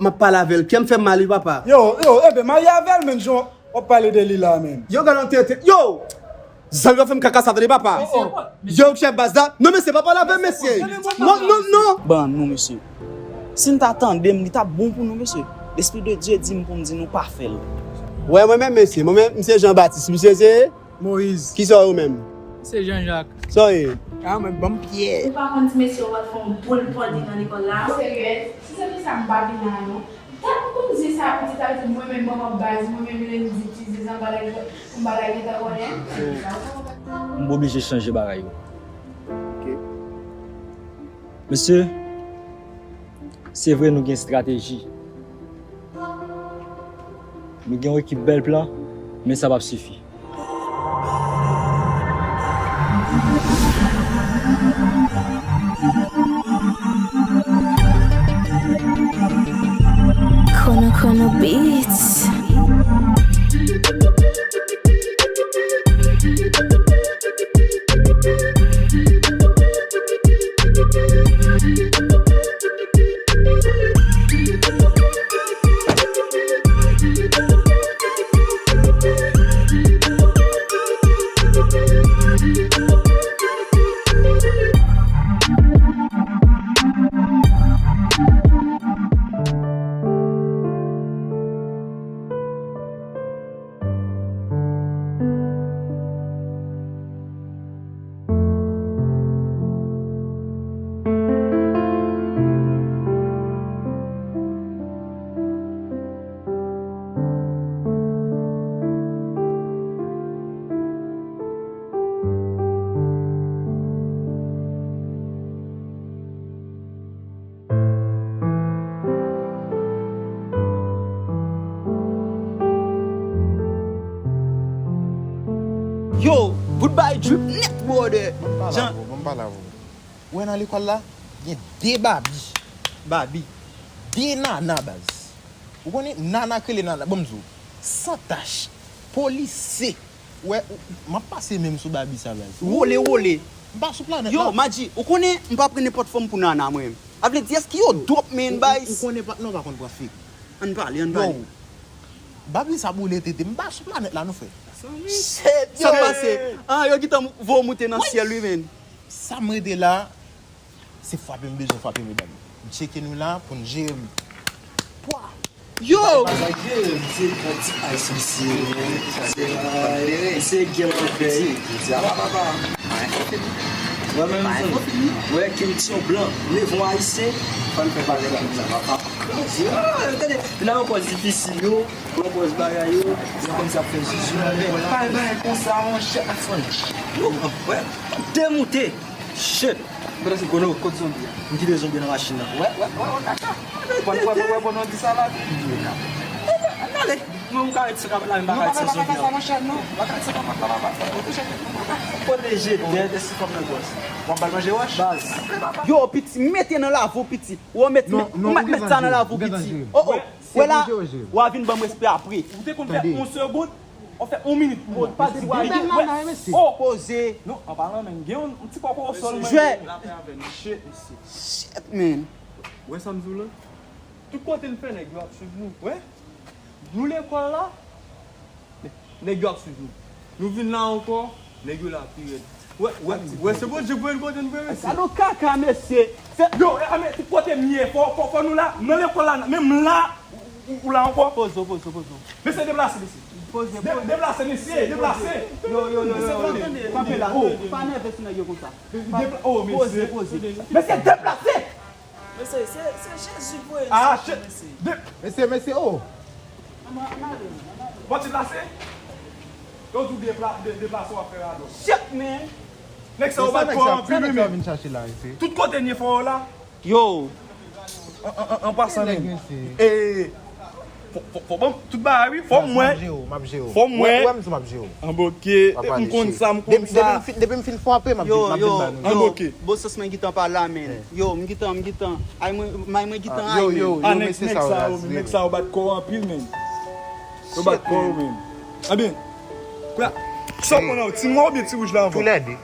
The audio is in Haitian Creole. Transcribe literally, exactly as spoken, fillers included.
M ap pale avè l. Kè m fè m mal, wi, papa. Yo, yo, enben, marye avè l, menn, jan w ap pale de li la, menn. Yo, gade yon tete. Yo! Zòrèy yo fè m kaka sa, tande, papa. Oh, oh. Yo, chèf baz la. Non, mesye, pa pale avè m, mesye. Non, non, non. Ban nou, mesye. Si n ta tande m, li t ap bon pou nou, mesye. Lespri de Dye di m pou m di nou pa fè l. Wè, mwen menm, mesye. Mwen menm, m se Jean Baptiste. Misye se? Moyiz. Kisa w ye ou menm? Se Jean Jacques. Sa w ye? A, mwen, ban m pyè. Ou pa konn ti mesye w al fè yon boul pòdi nan lekòl la? Serye? Si se pou sa, m pa vin la non. Dat m konn di sa pou di, sa vle di mwen menm manman baz, mwen menm lendi ti zizan bagay, m bagay gentan konnen. M oblije chanje bagay yo. Ok. Mesye, se vre nou gen estrateji. Nou gen yon ekip bèl plan, men sa p ap sifi. Kono Kono Beats. Yo, good bye drip nèt, brother. Ban m pale avè w, ban m pale avè w. Ou wè nan lekòl la, gen de babi. Babi. De nana, baz. Ou konnen nana k rele nana, ban m di w. San tach. Polisye. Ou wè, ou, m ap pase men m sou babi sa, baz. Wole, wole. M pa sou planèt la. Yo, Madji, ou konnen m pa pran nenpòt fanm pou nana, mwen. A vle di, èske yo dwòp men bay? Ou, ou konnen pa, non, pa konn pran fake. Ann pale, ann pale. Yo, babi sa boule tete, m pa sou planèt la, non, frè. Shit, yo. Sa k pase? Ah, yo gentan voye w moute nan syèl, wi, men. Sa m rete la, se frape m bezwen frape, medam. M tcheke nou la pou n jere m. Pwa! Yo! Bagay vye, m se pran ti ice, mesye. Mesye, gen lòt piti. Piti, a pa papa. Mwen menm, wè, kilti yon blan, leve yon ayisyen, fò n fè bagay la, papa. Yo, tande, nan yon pòz difisil yo, yon pòz bagay yo, se kòmsi ap fè zuzu, men pa bay konsa, monchè, asann. Yo, wè, demoute. Shit. Kote se kono, kote zonbi a? M kite zonbi nan machin nan. Wè, wè, wè, wè, kaka. Wè, wè, wè, wè, kono di sa la. Ann ale. Mwen, m ka ret san kap la, m pa ka ret san zonbi an. M pa ka ret san kap la, papa. Pwoteje tèt, èske kòm nan gòj. W ap ba l manje wòch? Baz. Yo, piti, mete nan lavi w, piti. Ou mèt, ou mèt, mèt sa nan lavi w, piti. Oh, oh. Wè la, w a vin ban m respè apre. Ou te konn fè yon segond, w ap fè yon minit pou mwen. Pa di w a vin, wè. Oh, poze. Non, an palan menm, gen yon ti kòkò o sòl, mwen. Jwè. Shit, man. Wè sa m di w la? Tout kote n fè, nèg yo ap swiv nou. Wè. Nou lekòl la. Nèg yo ap swiv nou. Nou vin la ankò, nèg yo la pi rèd. Wè, wè, wè, se Bondye pou nou kote nou premye, mesye. Gade yon kaka, mesye. Yo, e, a, men, tout kote m ye, fò, fò, fò nou la, nan lekòl la, menm la, ou, ou, ou la ankò. Poze w, poze w, poze w. Mesye, deplase, mesye. Poze, poze. Deplase, mesye, deplase. Yo, yo, yo, yo, yo. Kanpe la, oh, pa nève sou nèg yo konsa. Depla-, oh, mesye. Poze, poze. Mesye, deplase! Mesye, se, se Jezi voye n soti, mesye. Mesye, mesye, oh. Ann ale, ann ale. Bon, ti plase? Yo di w depla-, de-, deplase w ap fè radòt. Shit, man. Nèg sa yo bat kò anpil, wi, men. Tout kote n ye fò yo la. Yo. An, an, an, an pasan menm. E, Fò, fò, fò ban m tout bagay, wi. Fò m wè. Fò m wè. Wè, wè m di m ap jere w. Anboke. M konn sa, m konn sa. Depi m fin, depi m fin frape, m ap vin, m ap vin ba nou. Anboke. Bon sans mwen gentan pa la, men. Yo, m gentan, m gentan. Ay, mwen, may mwen gentan, ay, men. Yo, yo, yo, mesye sa yo, nèg sa yo bat kò anpil, men. Yo bat kò yo, men. Anben, kounye a, sa w pran nan ti nwa oubyen ti wouj la anvan? Toulède.